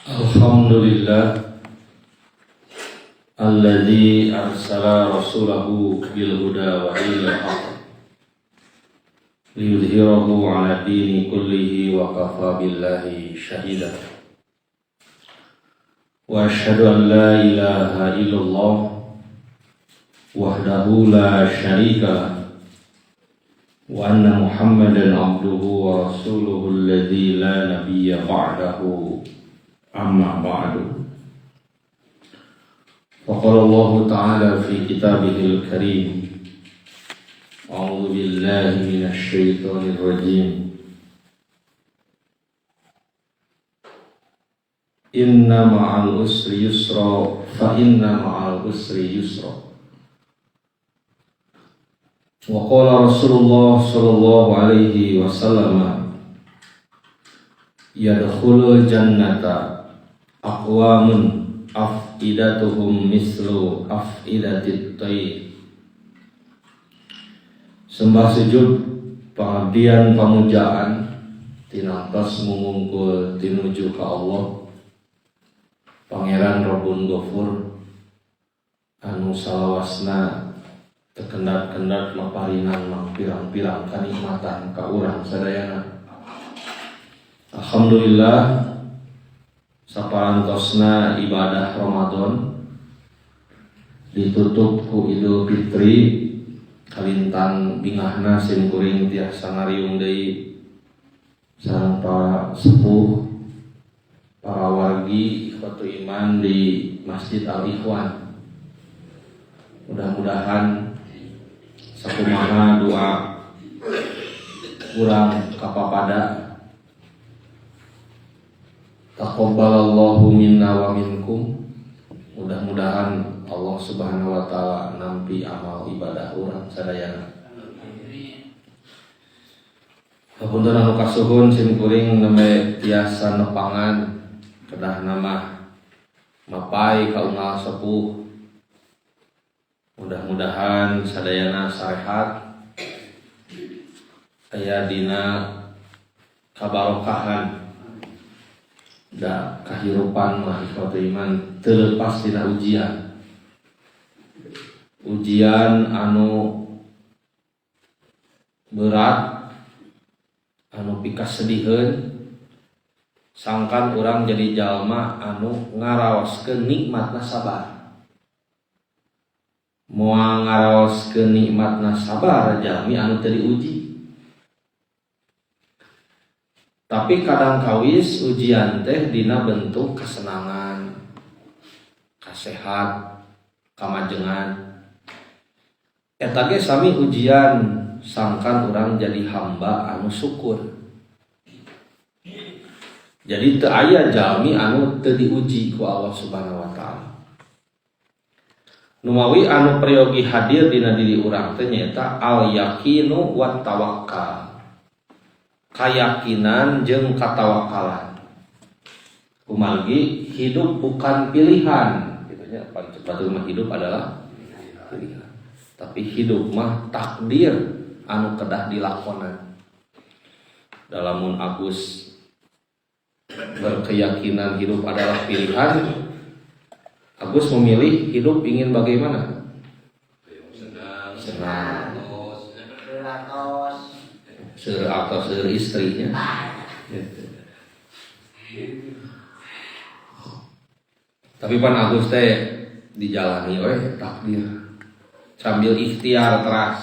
Alhamdulillah alladzi arsala rasulahu bil huda wa dinil haqq liyudhhirahu 'ala dini kullihi wa kafa billahi syahida. Wa asyhadu an la ilaha illallah wahdahu la syarika lah wa anna Muhammadan abduhu wa rasuluhu alladzi la nabiyya ba'dahu, amma ba'du. Faqala Allah ta'ala fi kitabihil karim, a'udzu billahi minasy syaithanir rajim. Inna ma'al usri yusra fa inna ma'al usri yusra. Wa qala Rasulullah sallallahu alaihi wasallam, yadkhulul jannata aqwamun afidatuhum mislu afidatit tayr. Sembah sujud pengabdian pamujaan tinantos mungungkul tinuju ka Allah Pangeran Rabbun Ghafur anu salawasna tekendat-kendat maparinan mangpirang-pirang kanikmatan ka urang sadayana. Alhamdulillah saparantosna ibadah Ramadan ditutup ku Idul Fitri, kalintang bingahna sim kuring tiasa ngariung deui sareng para sepuh, para wargi ikhwatu iman di Masjid Al Ikhwan. Mudah-mudahan sakumaha doa urang kapapada, taqabbalallahu minna wa minkum. Mudah-mudahan Allah Subhanahu wa taala nampi amal ibadah urang sadayana. Hapunten anu kasuhun, sim kuring nembe tiasa nepangan kedah nama mapai ka unggal sepuh. Mudah-mudahan sadayana sarehat, aya dina kabarokahan. Da kahirupan mah ikhwatu iman teu lepas tina ujian. Ujian anu berat, anu pikasediheun, sangkan urang jadi jalma anu ngaraoskeun nikmatna sabar. Moal ngaraoskeun nikmatna sabar jalmi anu teu diuji. Tapi kadang kawis ujian teh dina bentuk kesenangan, kasehat, kamajengan. Eta ge sami ujian sangkan urang jadi hamba anu syukur. Jadi teu aya jalmi anu teu diuji ku Allah Subhanahu wa taala. Numawi anu peryogi hadir dina diri urang teh nyaeta al yaqinu wat tawakkal. Kayakinan jeung katawakalan. Kumargi hidup bukan pilihan, gitu nya. Paling cepat mah hidup adalah pilihan. Tapi hidup mah takdir anu kedah dilakonan. Dalamun Agus berkeyakinan hidup adalah pilihan, Agus memilih hidup ingin bagaimana? Senang. Senang. Seur atau seur istrinya. Gitu. Tapi pan Agus teh dijalani oleh takdir sambil ikhtiar teras.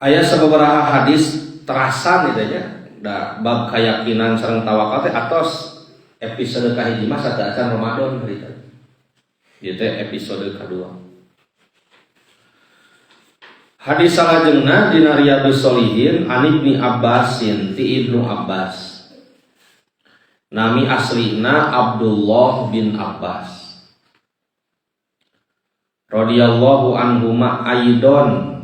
Aya sababaraha hadis terasan gitu nya. Da bab keyakinan sareng tawakal teh atos episode kahiji mah sateuacan Ramadan harita. Ieu teh episode kadua. Hadis salajengna dina Riyadhus Shalihin an Ibni Abbasin ti Ibnu Abbas. Nami aslina Abdullah bin Abbas. Radhiyallahu anhuma aidon.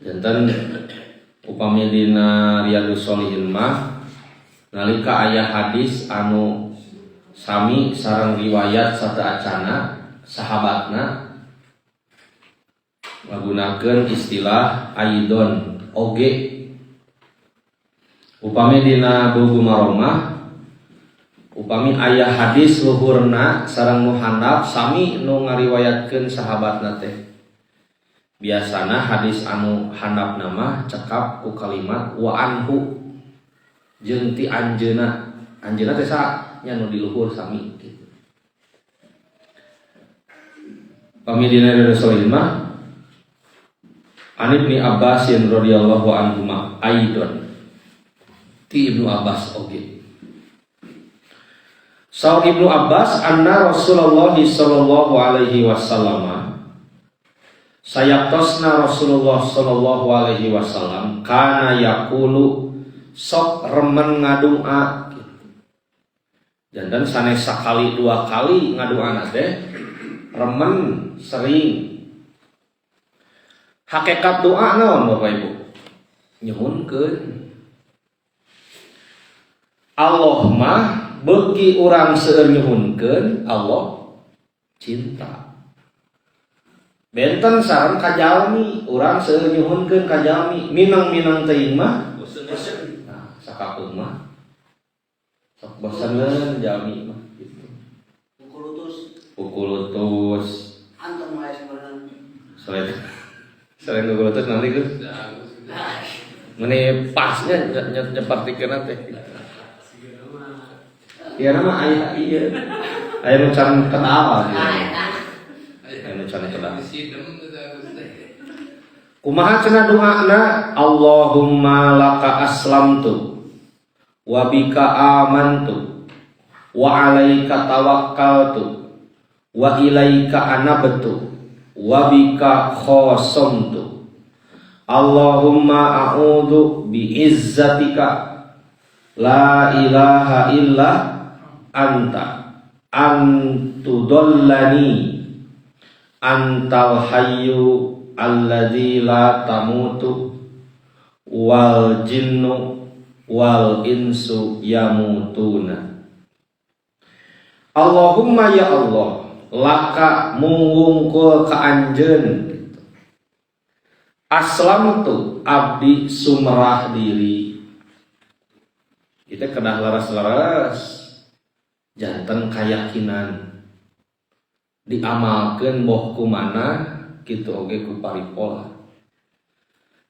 Janten upami dina Riyadhus Shalihin mah nalika aya hadis anu sami sareng riwayat sateuacana sahabatna ngagunakeun istilah aidon oge. Upami dina Bulughul Maram mah, upami aya hadis luhurna sareng nu handap sami nu ngariwayatkeun sahabatna teh, biasana hadis anu handapna mah cekap ku kalimat wa anhu, jeung ti anjeunna. Anjeunna teh saha nya? Nu di luhur sami gitu. Pami dina Rasul mah, An Ibni Abbasin radhiyallahu anhuma aidon, ti Ibnu Abbas oge. Saur Ibnu Abbas, anna Rasulullah sallallahu alaihi wasallam, sayaktosna Rasulullah sallallahu alaihi wasallam, kana yaqulu, sok remen ngadua gitu. Janten sanes sakali dua kali ngaduana teh, remen, sering. Hakikat doa naon, Bapak Ibu? Nyuhunkeun. Allah mah beuki urang seueur nyuhunkeun, Allah cinta. Benten sareng ka jalmi, urang seueur nyuhunkeun ka jalmi, mineng-mineng teuing mah. Nah, sakapeung mah sok boseneun jalmi mah gitu. Kukulutus. Kukulutus. Antum wae sebenarnya. Selain selain kukulutus nanti Gus. Meni pasnya nyepartikeun teh. Iya, nama aya iya. Aya nu can kenal gitu. Aya nu can kenal. Kumaha cenah doana? Allahumma laka aslamtu wa bika amantu wa alaika tawakkaltu wa ilaika anabtu wa bika khasamtu. Allahumma a'udzu bi izzatika la ilaha illa anta an tudallani, antal hayyu alladzi la tamutu wal jinnu wal insu yamutuna. Allahumma, ya Allah, laka, mung wungkul ka anjeun, aslamtu, abdi sumerah diri. Kita kedah leres-leres, janten keyakinan diamalkeun boh kumana kitu oge ku paripola.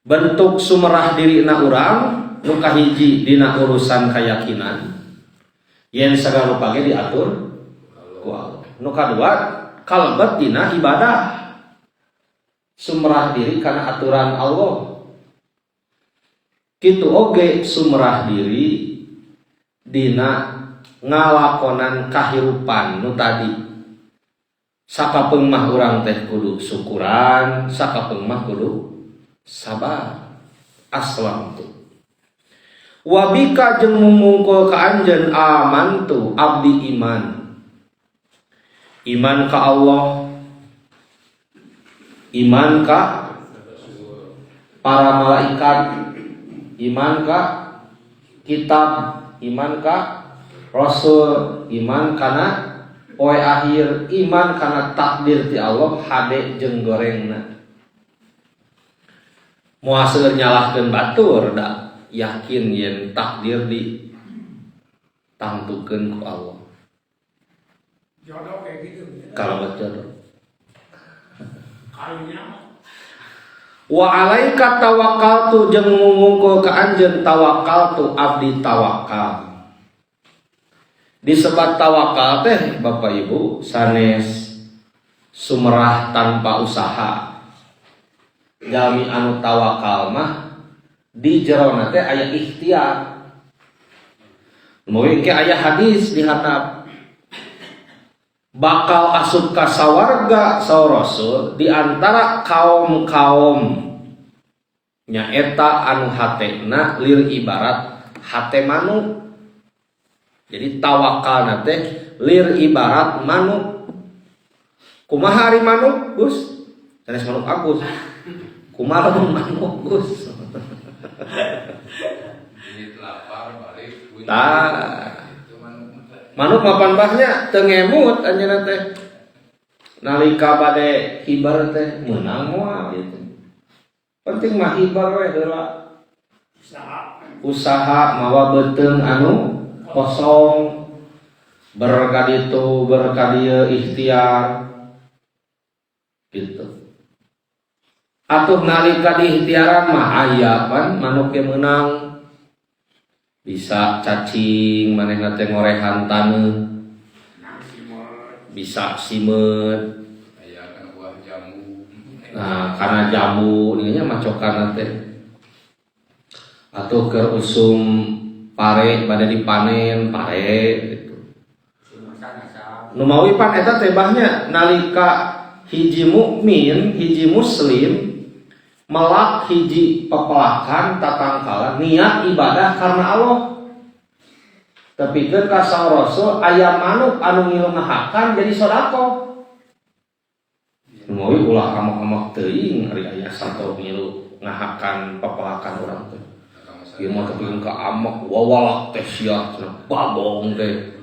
Bentuk sumerah diri na urang nu kahiji dina urusan keyakinan yen sagala rupa ge diatur ku Allah. Nu kadua kalebet dina ibadah, sumerah diri karena aturan Allah. Kitu oge sumerah diri dina ngalakonan kahirupan nu tadi, sakapeung mah urang teh kudu syukuran, sakapeung mah kudu sabar. Aslamtu wabika, jeung mung wungkul ka anjeun, amantu, abdi iman, iman ka Allah, iman ka para malaikat, iman ka kitab, iman ka rasul, iman kana poe akhir, iman kana takdir ti Allah hade jeung gorengna. Moal seueur nyalahkeun batur, da yakin yen takdir di tangtukeun ku Allah. Jodoh kayak gitu. Kalau jodoh. Karunya. Wa alaika tawakkaltu, jeung mung wungkul ka anjeun, tawakkaltu, abdi tawakal. Disebat tawakal teh, Bapak Ibu, sanes sumerah tanpa usaha. Jalmi anu tawakal mah di jerona teh aya ikhtiar. Mungkin ke aya hadis di handap, bakal asup ka sawarga, saur Rasul, di antara kaum-kaum nyaeta anu hatena lir ibarat hate manuk. Jadi tawakal teh lir ibarat manuk. Kumaha ari manuk, Gus? Sanes manuk Agus. Kumaha lamun manuk, Gus? Lapar balik bunyi. Tah. Itu manuk. Manuk mapan bahnya teu ngemut anjeunna teh. Nalika bade hiber teh meunang moal gitu. Penting mah hiber we heula. Usaha mawa beuteung anu kosong berkaditu berkadieu ikhtiar gitu. Atuh nalika diikhtiaran mah aya pan manuk ge meunang bisa cacing manehna teh ngorehan taneuh bisa simeut Aya kana buah jambu. Nah, karena jambu nya macokan teh atau keur usum pare bade dipanen pare gitu. Nu mawi pan eta teh bahnya nalika hiji mukmin, hiji muslim melak hiji pepelakan tatangkalan niat ibadah karena Allah. Tapi ka saur Rasul aya manuk anu ngilu ngahakan jadi sedekah. Mawi ulah amak-amak teuing ari aya sato ngilu ngahakan pepelakan urang teh. Ieu mah tepikeun ka amak wawalak teh sia cenah bagong teh.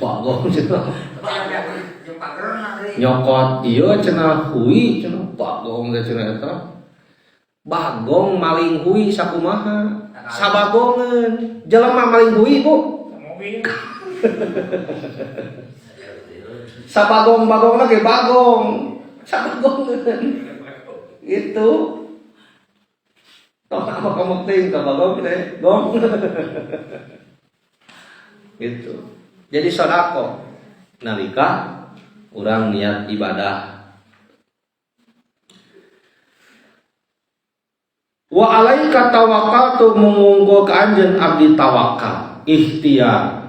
Bagong cenah. Nyokot ieu cenah hui cenah bagong teh cenah eta. Bagong maling hui sakumaha? Sabagongeun. Jelema maling hui, Bu. Mobil. Sabagong-bagongna ge bagong. Sabagongeun. Gitu. Tong amak-amak teuing ka bagong teh, gong. Gitu. Jadi sedekah nalika urang niat ibadah. Wa alaika tawakkaltu mungungkul ka anjeun abdi tawakal ikhtiar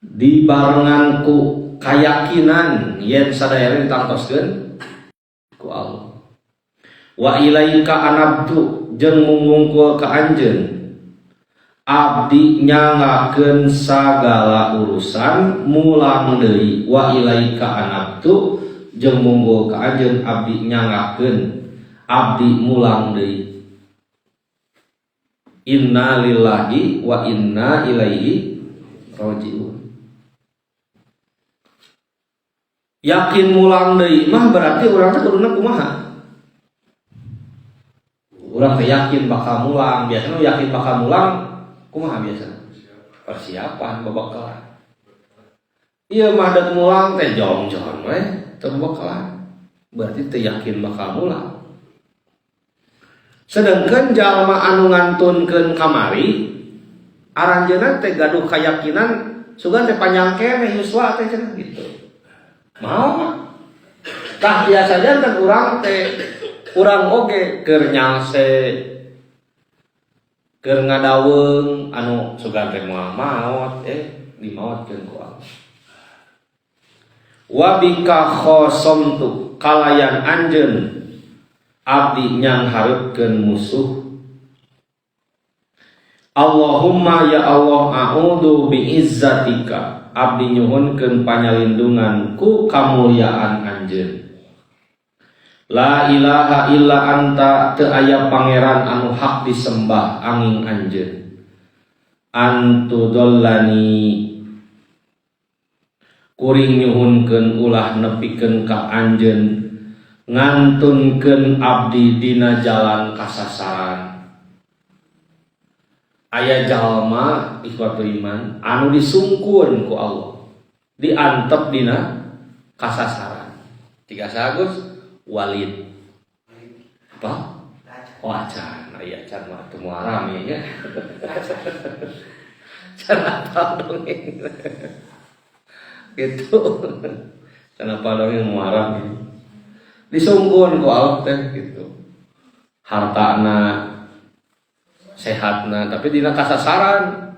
dibarengan ku kayakinan yen sadayana ditangtoskeun ku Allah. Wa ilaika anabtu jeung mungungkul ka anjeun abdi nyangakeun sagala urusan mulang deui. Wa ilaika anabtu jeung mungungkul ka anjeun abdi nyangakeun abdi mulang deui. Inna lillahi wa inna ilaihi rajiun. Yakin mulang deui mah berarti urang teh kuduna kumaha? Urang teh yakin bakal mulang. Biasana yakin bakal mulang kumaha biasana? Persiapan babakalan. Ieu mah deuk mulang teh jong-jong we teu babakalan. Berarti teu yakin bakal mulang. Sedangkan jalma anu ngantunkeun kamari aranjeunna teh gaduh kayakinan sugan teh panjang keneh yuswa teh cenah gitu. Mau mah. Tah biasa janten urang teh urang oge keur nyalse keur ngadaweung anu sugan teh moal maot dimaotkeun ku Allah. Wa bika khosomtu kalayan anjeun abdi nyang hareupkeun musuh. Allahumma ya Allah a'udzu biizzatika abdi nyuhunkeun panyalindungan ku kamulyaan anjeun. La ilaha illa anta teu aya pangeran anu hak disembah angin anjeun. Antudollani kuring nyuhunkeun ulah nepikeun ka anjeun ngantunkeun abdi dina jalan kasasaran. Aya jalma ikhwatul iman anu disungkun ku Allah diantep dina kasasaran. Tiga sagus Walid apa? Oh acan, aya acan mah teu moal rame nya. Can apal dongeng. Gitu. Can apal dongeng moal rame. Disungkun ku Allah teh gitu. Hartana sehatna tapi dina kasasaran.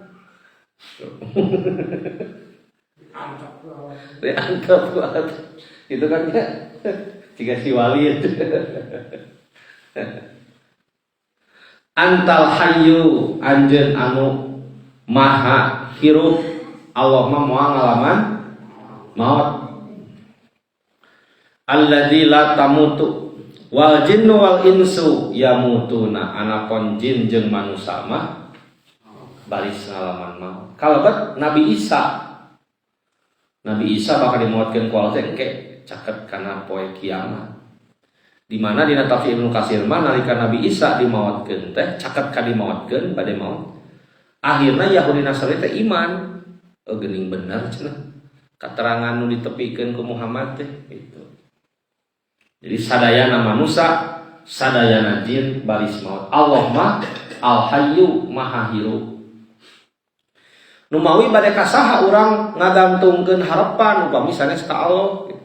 Diantep ku Allah. Itu kan ya. Jika si Walid. Antal hayyu anjeun anu maha hirup Allah mah moal ngalaman maut. Alladzi la tamutu wal jinnu wal insu yamutuna anapun jin jeung manusa mah baris ngalaman maut. Kalebet Nabi Isa. Nabi Isa bakal dimaotkeun ku Allah teh engke caket kana poe kiamat. Di mana dina tafsir Ibnu Katsir mah nalika Nabi Isa dimaotkeun teh caket ka dimaotkeun bade maot. Akhirna Yahudi Nasrani teh iman. Oh, geuning bener cenah. Katerangan nu ditepikeun ku Muhammad teh gitu. Jadi sadayana manusia, sadayana jin baris maut. Allah mah Al Hayyu Maha Hirup. Numawi bade kasaha urang ngagantungkeun harapan upami sanes ka Allah gitu.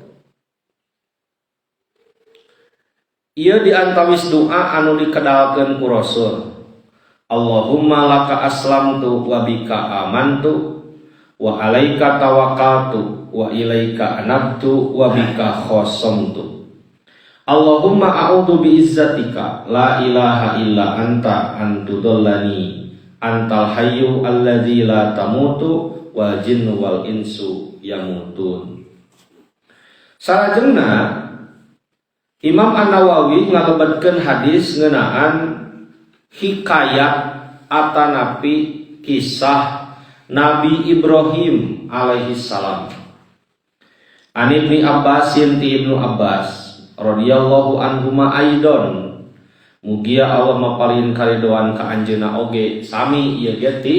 Ieu diantawis doa anu dikedalkeun ku Rasul. Allahumma laka aslamtu wa bika amantu wa alaika tawakkaltu wa ilaika anabtu wa bika khasamtu. Allahumma a'udzu biizzatika la ilaha illa anta antudallani antal hayyu alladzi la tamutu wal jinnu wal insu yamutun. Salajengna Imam An-Nawawi ngalebetkeun hadis ngeunaan hikayat atanapi kisah Nabi Ibrahim alaihi salam. An Ibni Abbasin ti Ibnu Abbas radhiyallahu anhuma aidon. Mugia Allah maparin karidoan ka anjeunna oge sami ieu ge ti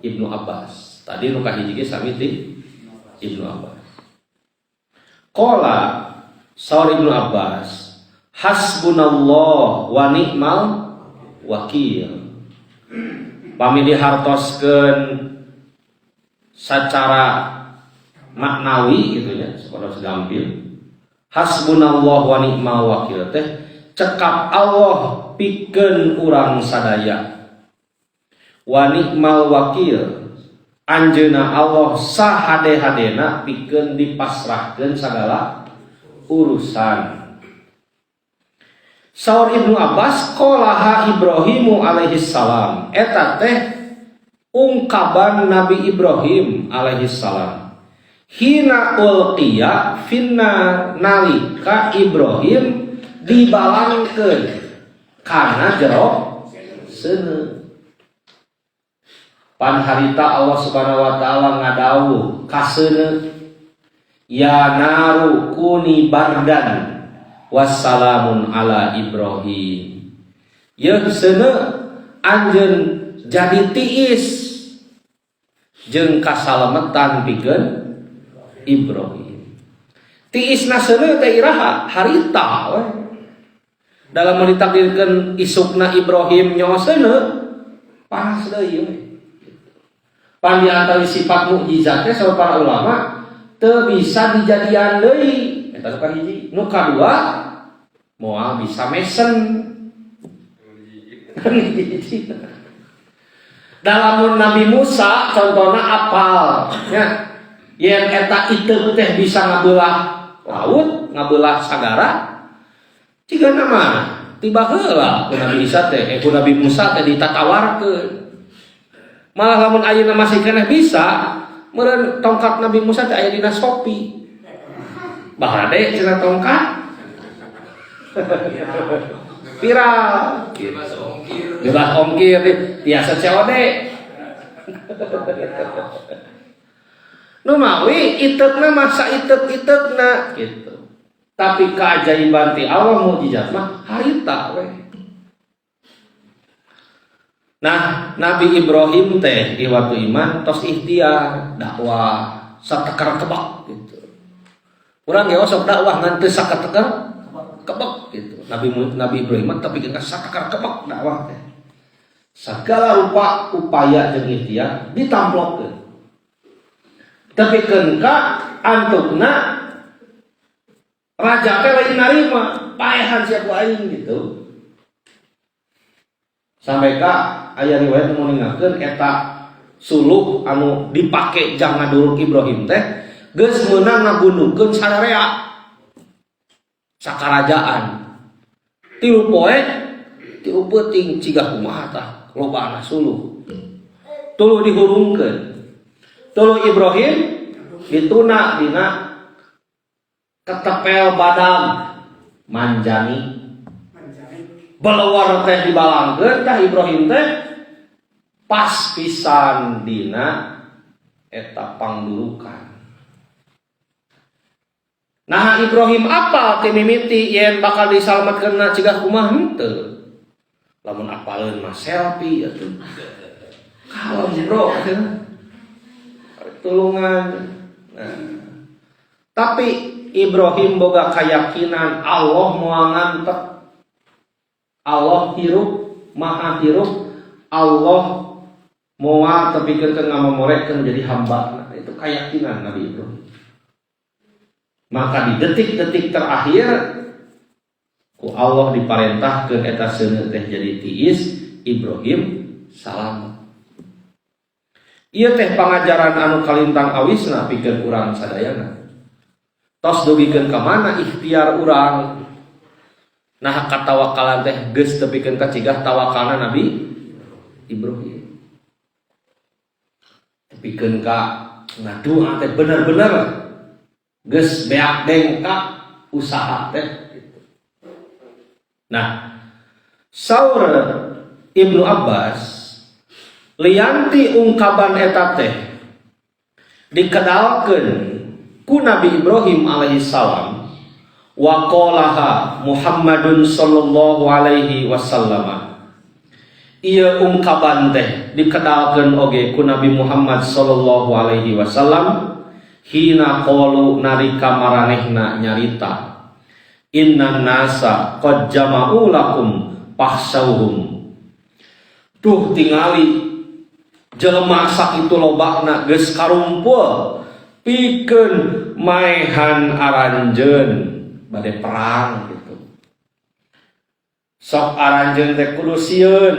Ibnu Abbas. Tadi nu kahiji ge sami ti Ibnu Abbas. Qala saur Ibnu Abbas, hasbunallah wa ni'mal wakil. Pami dihartoskeun secara maknawi gitu ya, sekolah segampil. Hasbunallah wa ni'mal wakil teh cekap Allah pikeun urang sadaya. Wa ni'mal wakil anjeunna Allah sahade-hadena pikeun dipasrahkeun sagala urusan. Saur Ibnu Abbas qolaha Ibrahimu alaihi salam eta teh ungkaban Nabi Ibrahim alaihi salam hina ulqiya finna nalika Ibrahim dibalangkeun kana jero seuneu. Pan harita Allah Subhanahu wa taala ngadawuh ka seuneu ya naru kuni bardan wassalamun ala Ibrahim. Yeuh seuneu anjeun jadi tiis jeung kasalametan pikeun Ibrahim. Tiisna seuneu teh iraha harita we. Dalam ditakdirkeun isukna Ibrahim nyawa seuneu panas deui we. Pan di antara sifat mukjizat teh saur para ulama teu bisa dijadian deui. Eta nu kahiji. Nu kadua moal bisa mesen. Dalam Nabi Musa contohna apal nya. Yen eta iteuk teh bisa ngabelah laut, ngabelah sagara. Cigana mah tiba heula ku Nabi Isa teh, ku Nabi Musa teh ditatawarkeun. Malah lamun ayeuna masih keneh bisa, meureun tongkat Nabi Musa teh aya dina Shopee. Bahade cenah tongkat. Viral. Bebas ongkir. Bebas ongkir tiasa COD. Nu mawi iteukna masa iteuk-iteukna gitu. Tapi keajaiban ti Allah mukjizat mah harita we. Nah, Nabi Ibrahim teh iwatu iman tos ikhtiar dakwah satekar kebak gitu. Urang ge sok dakwah ngan teu saketekar kebak gitu. Nabi Ibrahim mah tapi geus satekar kebak dakwah teh. Segala rupa upaya jeung ikhtiar ditamplokkeun. Tapi keun ka antukna raja teh lain narima, paehan sia ku aing gitu. Sampai ka aya riwayat nu ningakeun eta suluh anu dipake jang ngaduruk Ibrahim teh geus meunang ngagundukeun sararea sakarajaan. 3 poe 3 peuting ciga kumaha tah lobana suluh. Tuluh dihurungkeun. Tuluh Ibrahim dituna dina ketepel badag manjani. Belewar teh dibalangkeun tah Ibrahim teh pas pisan dina eta pangdurukan. Nah Ibrahim apal ti mimiti yen bakal disalametkeun cigah kumaha henteu. Lamun apaleun mah selfie atuh. Kalem bro cenah. Tulungan. Nah. Tapi Ibrahim boga keyakinan Allah moal ngantek. Allah hirup, maha hirup, Allah moal tepikeun ke ngamamorekeun jadi hamba. Nah, itu keyakinan Nabi Ibrahim. Maka di detik-detik terakhir ku Allah diparentahkeun eta seuneu teh jadi tiis, Ibrahim salamet. Ieu teh pangajaran anu kalintang awisna pikeun urang sadayana. Tos dugikeun ka mana ikhtiar urang. Nah katawakalan teh geus tepikeun ka cigah tawakalna Nabi Ibrahim. Tepikeun ka ngadoa teh bener-bener geus beak dengkak usaha teh gitu. Nah, saur Ibnu Abbas lianti ungkapan eta teh dikedalkeun ku Nabi Ibrahim alaihi salam wa qalaha Muhammadun sallallahu alaihi wasallam. Ieu ungkapan teh dikedalkeun oge ku Nabi Muhammad sallallahu alaihi wasallam hina qalu nalika maranehna nyarita innan nasa qad jama'u lakum fahsauhum. Tuh tingali jelema sakitu lobakna geus karumpul pikeun maehan aranjeun bade perang gitu. Sok aranjeun teh kudu sieun.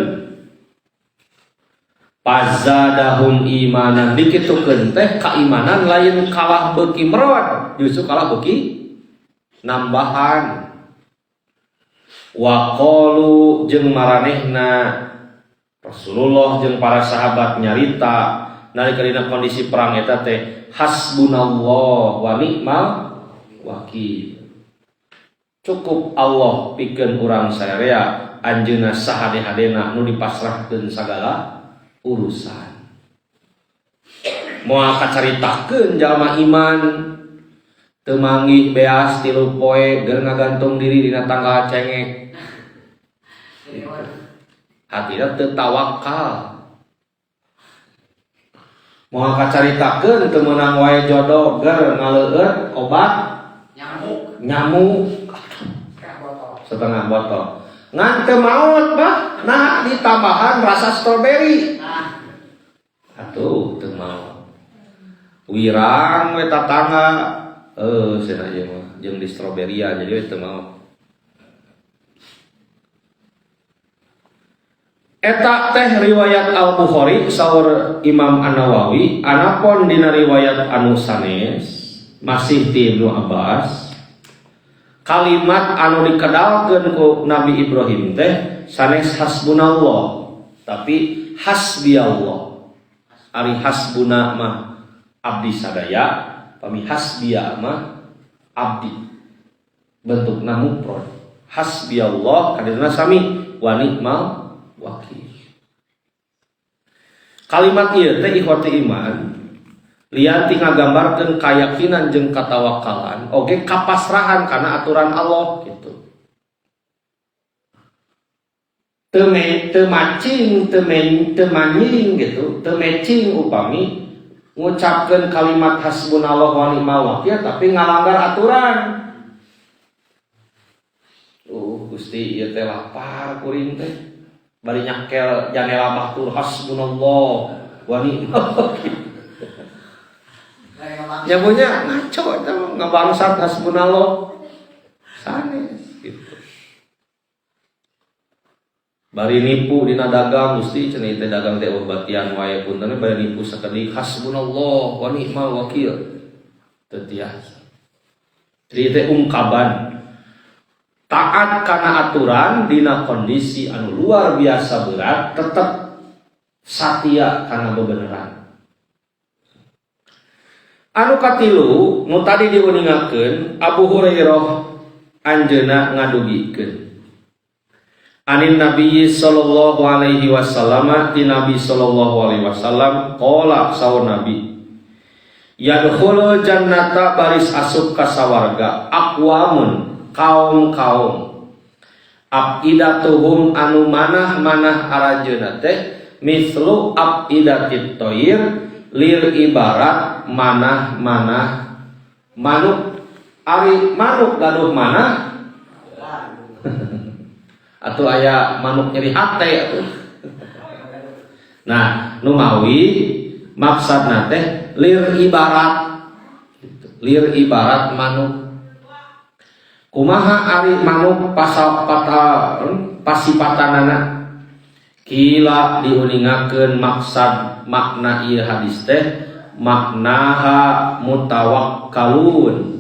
Pazadahum imanan dikitukeun teh kaimanan lain kalah beuki merot, justru kalah beuki nambahan. Wa qalu jeung maranehna Rasulullah jeung para sahabat nyarita nalika dina kondisi perang eta teh hasbunallah wa ni'mal wakil. Cukup Allah pikeun urang sararea anjeunna sahade-hadena nu dipasrahkeun sagala urusan. Moal kacaritakeun jalma iman teu manggih beas 3 poe geur ngagantung diri dina tanggal cengek. Hatina teu tawakal. Moal kacaritakeun teu meunang wae jodoh geur ngaleueut obat nyamuk. Nyamuk setengah botol. Ngan teu maot bah, nah ditambahan rasa stroberi. Atuh teu maot. Wirang we tatangga cenah ieu mah jeung di stroberian jadi we teu maot. Eta teh riwayat Al-Bukhari saur Imam An-Nawawi, anapun dina riwayat anu sanes masih ti Ibnu Abbas, kalimat anu dikedalkeun ku Nabi Ibrahim teh sanes hasbunallah, tapi hasbiyallah. Ari hasbuna mah abdi sadaya, pami hasbiya mah abdi. Bentukna mufrad. Hasbiyallah kadirna sami wa ni'mal wakil. Kalimat ieu teh ikhwati iman lianti ngagambarkeun kayakinan jeung katawakalan oge kapasrahan kana aturan Allah gitu. Teu macing, teu manying gitu, teu mecing upami ngucapkeun kalimat hasbunallah wa ni'mal wakil tapi ngalanggar aturan. Gusti ieu teh lapar kuring teh. Bari nyakel janela batur hasbunallah wa ni'mal wakil. Nyabunya ngaco eta mah ngabangsat hasbunallah. Sanes gitu. Bari nipu dina dagang Gusti cenah teh dagang teh obatian wae punten bari nipu sakedik hasbunallah wa ni'mal wakil. Teu tiasa. Jadi teh ungkapan taat kana aturan dina kondisi anu luar biasa berat tetep satia kana bebeneran. Anu katilu nu tadi diuningakeun Abu Hurairah anjeunna ngadugikeun anin Nabi sallallahu alaihi wasallam ti Nabi sallallahu alaihi wasallam qala saur Nabi Yadkhulul jannata baris asup ka sawarga aqwamun kaum-kaum afidatuhum anu manah-manah aranjeunna teh mislu afidatit toir lir ibarat manah-manah manuk. Ari manuk gaduh manah atau aya manuk nyeri hate atuh. Nah, numawi maksudna teh lir ibarat gitu. Lir ibarat manuk. Kumaha ari manuk pasal pata pasipatanana? Kila diuningakeun maksad makna ieu hadis teh maknaha mutawakkalun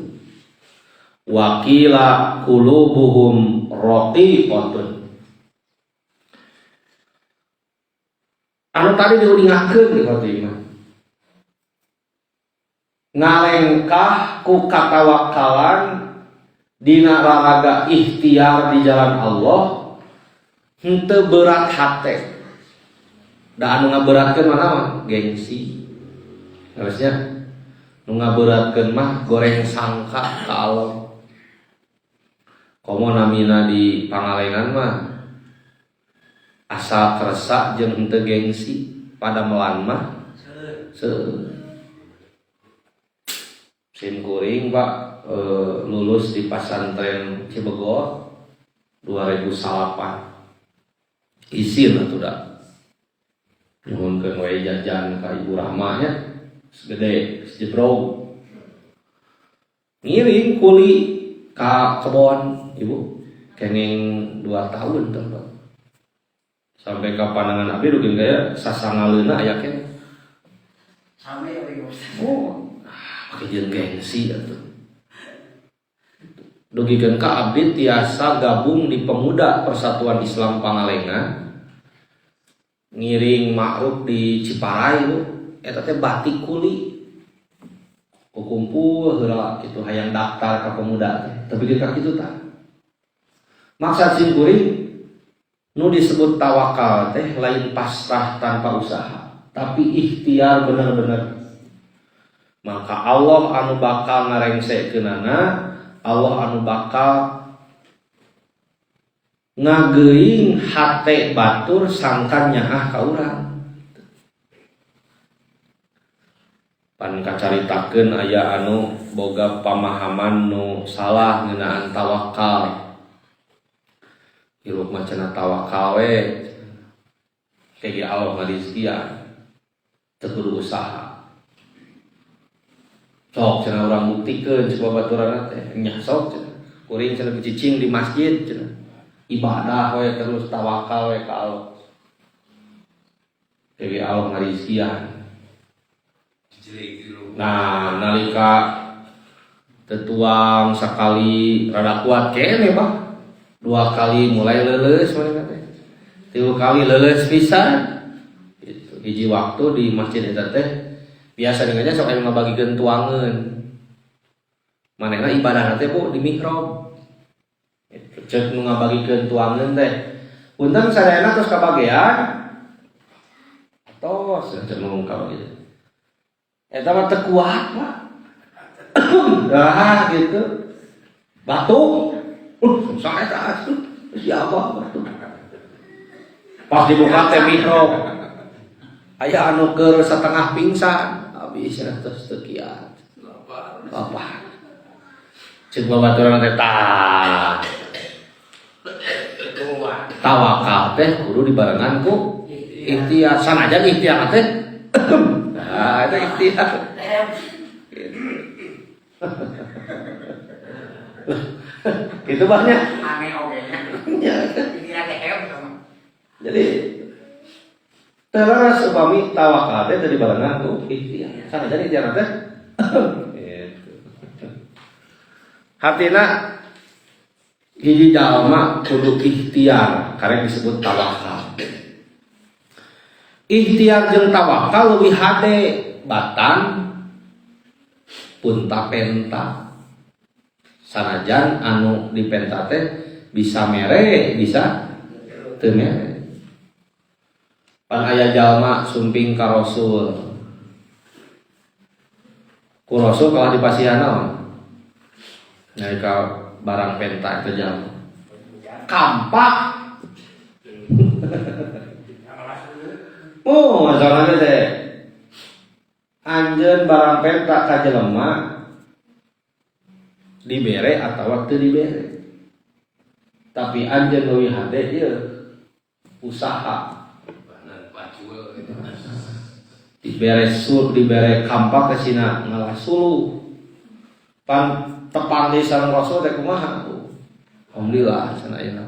wa qila qulubuhum raqiqatun. Anu tadi diuningakeun di waktu ieu ngalengkah ku katawakalan dina raraga ikhtiar di jalan Allah henteu berat hate. Da anu ngaberatkeun mah naon? Gengsi. Harusnya nu ngaberatkeun mah goreng sangka ka Allah. Komo namina di Pangalengan mah asal kersa jeung henteu gengsi pada melan mah seueur. Sim kuring Pak lulus di pesantren Cibegor 2008. Isin atuh da. Nyuhunkeun we jajan ka Ibu Rahma nya segede sejebrog. Ngiring kuli ka kebon ibu kenging 2 tahun teh Pak. Sampai ka pandangan abdi dugi gaya sasangaleuna aya keneh. Same we. Oh, pake jeung gengsi atuh. Dugikeun ka abdi tiasa gabung di Pemuda Persatuan Islam Pangalengan. Ngiring ma'ruf di Ciparai bu, eta teh batik kuli. Kukumpul heula kitu hayang daftar ka pemuda teh. Tapi ka kitu tah. Maksad sim kuring nu disebut tawakal teh lain pasrah tanpa usaha, tapi ikhtiar bener-bener. Maka Allah anu bakal ngarengsekeunana, Allah anu bakal ngageuing hate batur sangkan nyaah ka urang. Pan kacaritakeun aya anu boga pamahaman nu salah ngeunaan tawakal. Hirup mah cenah tawakal we. Kege Allah ngarizkian. Teu kudu usaha. Sok cenah urang buktikeun coba baturanna teh nya sok cenah. Kuring cenah cicing di masjid cenah. Ibadah we terus tawakal we ka Allah. Dewi Allah ngarizkian. Nah, nalika tetuang sakali rada kuat kene bah. 2 kali mulai leuleus manehna teh. 3 kali leuleus pisan. Gitu. Hiji waktu di masjid eta teh biasa dengannya sok aya ngabagikeun tuangeun. Manehna ibadahna teh bu di mihrab. Cek nu ngabagikeun tuangeun teh. Punten sadayana tos kabagean. Tos cek nu kabagean. Eta mah teu kuat, Pak. Ah gitu. Batuk. Susah eta atuh. Siapa batuk? Pas dibuka teh mihrab. Aya anu keur setengah pingsan, habis tos teu kiat. Apa? Cek babaturan teh tah. Tawakal teh kudu dibarengan ku ikhtiar. Sanajan ikhtiar teh. Nah, itu ikhtiar. Gitu banyak. Aneh oge nya. Ini teh sama. Jadi teras upami tawakal teh dibarengan ku ikhtiar. Sanajan ikhtiar teh. Gitu. Hatina hiji jalma kudu ikhtiar karena disebut tawakal. Ikhtiar jeung tawakal leuwih hade batan punta penta. Sanajan anu dipenta teh bisa mere bisa teu mere. Pan aya jalma sumping ka Rasul. Ku Rasul kalah dipasihan naon? Nalika barang penta eta jalma. Kampak. Oh, masalahnya teh anjeun barang penta ka jelema dibere atawa teu dibere. Tapi anjeun leuwih hade ieu usaha. Dibere sur, dibere kampak ke sina ngalah suluh. Pan tepang deui sareng Rasul teh kumaha? Alhamdulillah cenah ayeuna.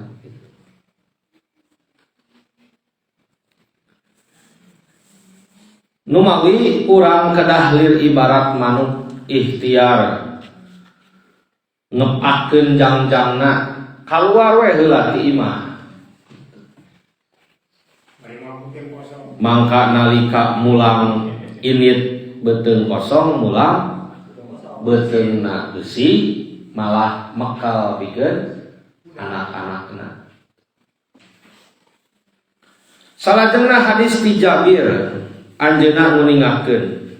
Numawi urang kedah lir ibarat manuk ikhtiar ngepakeun jangjangna kaluar we heula ti imah. Mangka nalika mulang init beuteung kosong mulang beuteungna besi malah mekal pikeun anak-anakna. Salajengna hadis ti Jabir anjeunna nguningakeun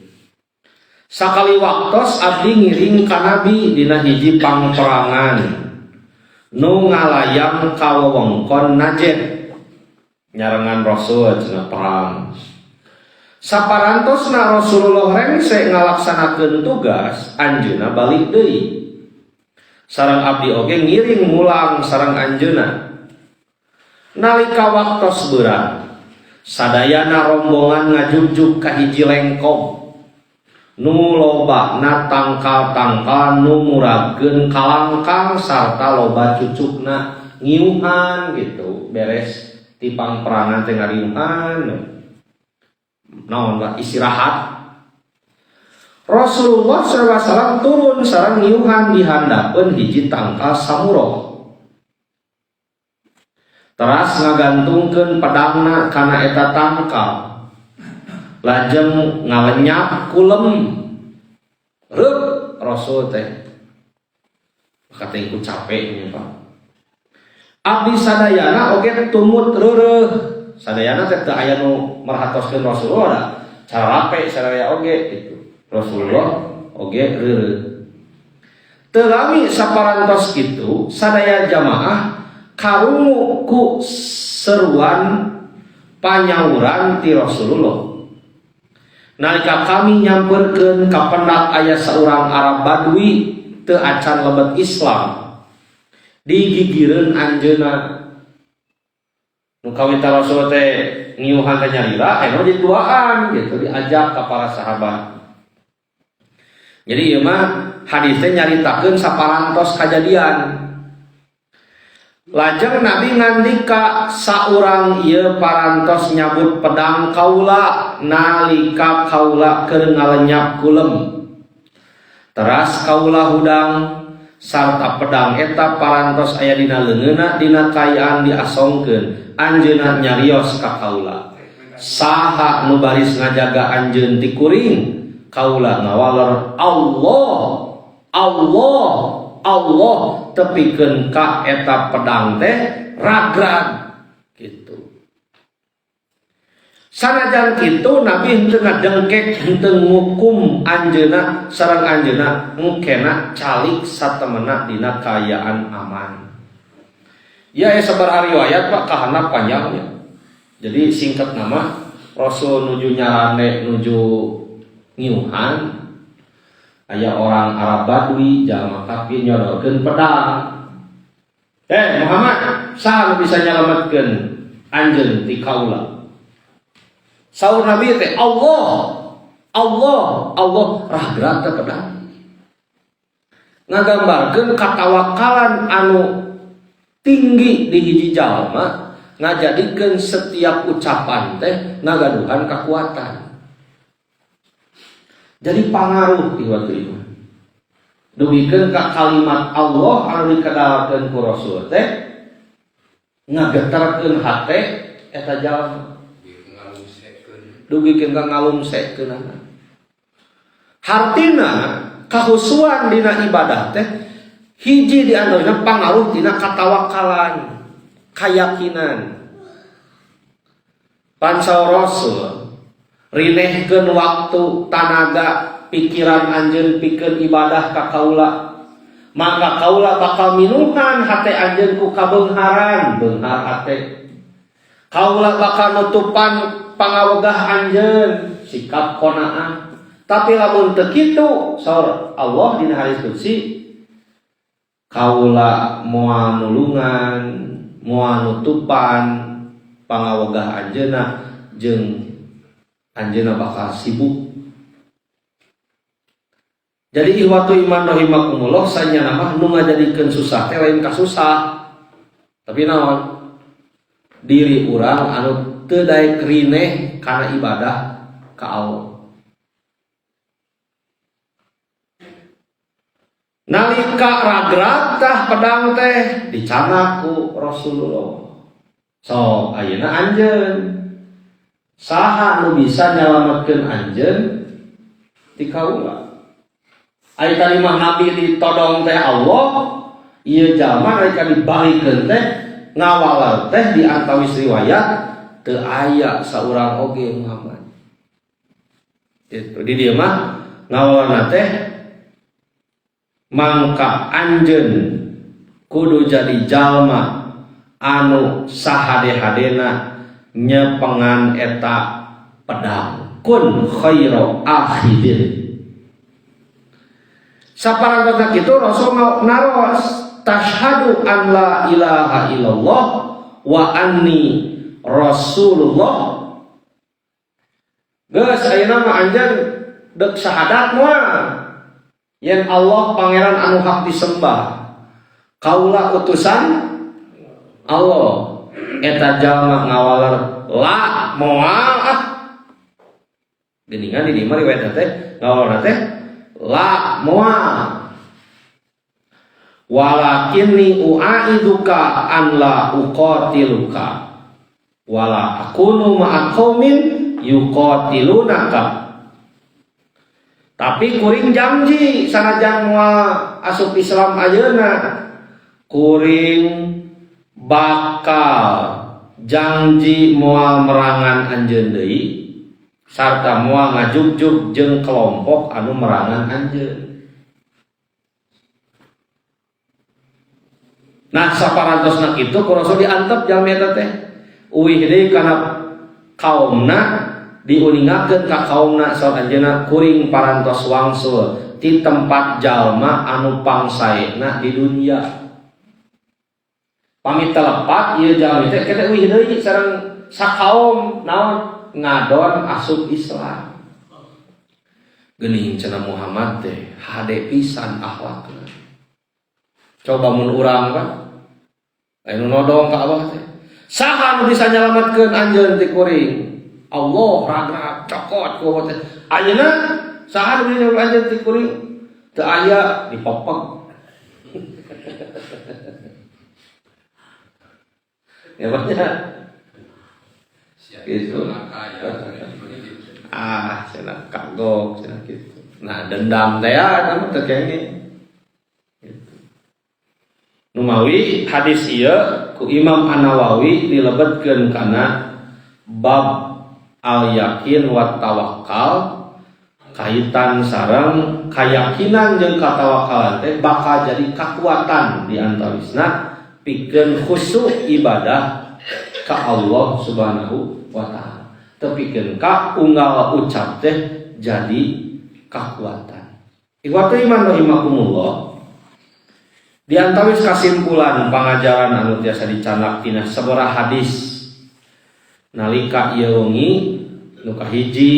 sakali waktos abdi ngiring ka Nabi dina hiji pangperangan nu ngalayang ka wewengkon Najd nyarengan Rasul cenah perang. Saparantosna Rasulullah rengse ngalaksanakeun tugas anjeunna balik deui. Sareng abdi oge ngiring mulang sareng anjeunna. Nalika waktos beurang sadayana rombongan ngajugjug ka hiji lengkong nu lobana tangkal-tangkal nu muragkeun kalangkang sarta loba cucukna ngiuhan gitu beres tipang perangan teh ngariuhan naon lah istirahat. Rasulullah SAW turun sareng ngiuhan di handapeun hiji tangkal samuro teras ngagantungkeun pedangna kana eta tangkal lajeng ngalenyap kulem reup Rasul teh katengku capek nya Pak. Abdi sadayana oge tumut reureuh sadayana teh teu aya nu merhatoskeun Rasulullah da cara rape sadaya oge gitu Rasulullah oge reureuh teu lami saparantos kitu sadaya jamaah karungu ku seruan panyauran ti Rasulullah. Nalika kami nyamperkeun ka pendak aya saurang Arab Badui teu acan lebet Islam digigireun anjeunna. Nu kawita Rasul teh ngiuhan teh nyalira anu dituaan gitu diajak ka para sahabat. Jadi ieu mah hadis teh nyaritakeun saparantos kajadian. Lajeng Nabi ngandika saurang ieu parantos nyabut pedang kaula nalika kaula keur ngalenyap kulem. Teras kaula hudang sarta pedang eta parantos aya dina leungeunna dina kaayaan diasongkeun. Anjeunna nyarios ka kaula. Saha nu baris ngajaga anjeun ti kuring? Kaula ngawaler Allah, Allah, Allah tepikeun ka eta pedang teh ragrag gitu. Sanajan kitu Nabi henteu ngadengkek henteu ngukum anjeunna sareng anjeunna engkena calik satemena dina kaayaan aman. Ya sabaraha riwayat Pak kahanap panjangnya. Jadi singkat nama Rasul nuju nyarane nuju ngiuhan aya orang Arab Badui jalma kafir nyodorkeun pedang. Muhammad, saha nu bisa nyalametkeun anjeun ti kaula? Saur Nabi teh Allah, Allah, Allah rahgrat teh pedang. Ngagambarkeun katawakalan anu tinggi di hiji jalma ngajadikeun setiap ucapan teh ngagaduhan kekuatan. Jadi pangaruh di waktu itu. Dugikeun ka kalimat Allah anu dikedalkeun ku Rasul teh ngageterkeun hate eta jalma. Dugikeun ka ngalungsekeunana. Hartina kahusuan dina ibadah teh hiji di antaranya pangaruh dina katawakalan, kayakinan. Pansau Rasul rinehkeun waktu tanaga pikiran anjeun pikeun ibadah ka kaula maka kaula bakal minuhan hate anjeun ku kabeungharan beunghar hate kaula bakal nutupan pangawegah anjeun sikap qanaah tapi lamun teu kitu saur Allah dina hadis qudsi kaula moal nulungan moal nutupan pangawegah anjeunna jeung anjeunna bakal sibuk. Jadi ihwatu iman rahimakumullah sanyana mah nu ngajadikeun susah teh lain kasusah tapi naon diri urang anu teu daek rineh kana ibadah ka Allah. Nalika ragrag tah pedang teh dicanak ku Rasulullah. Sok ayeuna anjeun saha nu bisa nyalametkeun anjeun ti kaula. Ari tadi mah nabi ditodong teh Allah, ieu jalma nalika dibalikeun teh ngawaler teh di antawis riwayat teu aya saurang oge Muhammad. Gitu. Di dieu mah ngawalerna teh mangka anjeun kudu jadi jalma anu sahade-hadena nyepengan eta pedang kun khaira akhidin. Saparantosna kitu Rasul naros tashhadu an la ilaha illallah wa anni rasulullah. Geus ayeuna mah anjeun deuk syahadat moal yen Allah pangeran anu hak disembah kaula utusan Allah. Eta jalma ngawaler la moal ah geuningan di dieu mah riwayatna teh ngawalerna teh la moal walakinni uaiduka an la uqatiluka wala akunu ma'a qaumin yuqatilunaka. Tapi kuring janji sanajan moal asup Islam ayeuna kuring bakal janji moal merangan anjeun deui sarta moal ngajugjug jeung kelompok anu merangan anjeun. Nah saparantosna kitu ku Rasul diantep jalmi eta teh uih deui kana kaumna diuningakeun ka kaumna saur anjeunna kuring parantos wangsul ti tempat jalma anu pangsaena di dunia. Pamit telepat ieu jalmi teh kita uih deui sareng sakaum naon ngadon asup Islam. Geuning cenah Muhammad teh hade pisan akhlakna. Coba mun urang kan anu nodong ka abah teh saha nu bisa nyalametkeun anjeun ti kuring? Allah ragrag cokot ku abah teh. Ayeuna saha nu bisa nyalametkeun anjeun ti kuring? Teu aya dipopeg. Ya banyak gitu. Ah, cenah kagok cenah gitu. Nah, dendam teh ya kamu teu kenging. Gitu. Numawi hadis ieu ku Imam An-Nawawi dilebetkeun kana bab al-yakin wa tawakkal kaitan sareng kayakinan jeung katawakalan teh bakal jadi kakuatan di antawisna pikeun khusyuk ibadah ka Allah Subhanahu wa taala. Tepikeun ka unggal ucap teh jadi kakuatan. Ikhwatu iman rahimakumullah. Di antawis kasimpulan pangajaran anu tiasa dicanak tina sabaraha hadis nalika ieu wengi nu kahiji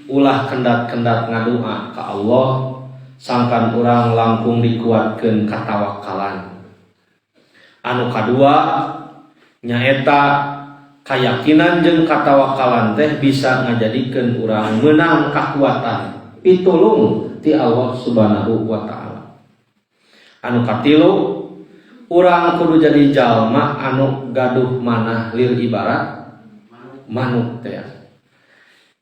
ulah kendat-kendat ngadua ka Allah sangkan urang langkung dikuatkeun katawakalan. Anu kadua nyaeta kayakinan jeung katawakalan teh bisa ngajadikeun urang meunang kakuatan pitulung ti Allah Subhanahu wa taala. Anu katilu urang kudu jadi jalma anu gaduh manah lir ibarat manuk teh.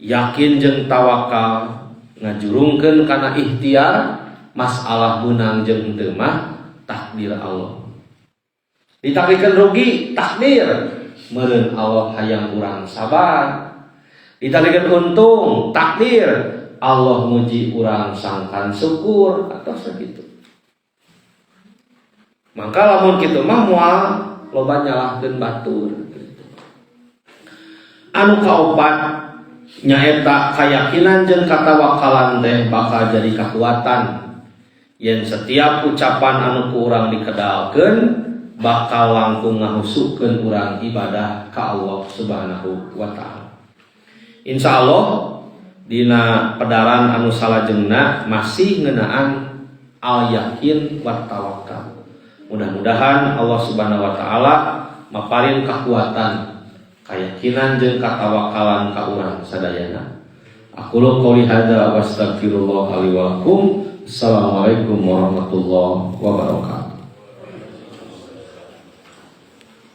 Yakin jeung tawakal ngajurungkeun kana ikhtiar masalah meunang jeung teu mah takdir Allah. Ditakdirkeun rugi takdir meureun Allah hayang urang sabar. Ditakdirkeun untung takdir Allah muji urang sangkan syukur atau segitu. Maka lamun kitu mah moal loba nyalahkeun batur gitu. Anu kaopat nyaeta kayakinan jeung katawakalan teh bakal jadi kekuatan yen setiap ucapan anu ku urang dikedalkeun bakal langkung ngahusukeun urang ibadah ka Allah Subhanahu wa Ta'ala. Insya Allah dina pedaran anu salajengna masih ngeunaan al yakin wa tawakal. Mudah-mudahan Allah Subhanahu wa Ta'ala maparin kekuatan, keyakinan jeung katawakalan ka urang sadayana. Aqulu qouli hadza wa astaghfirullah li wa lakum. Assalamualaikum warahmatullahi wabarakatuh.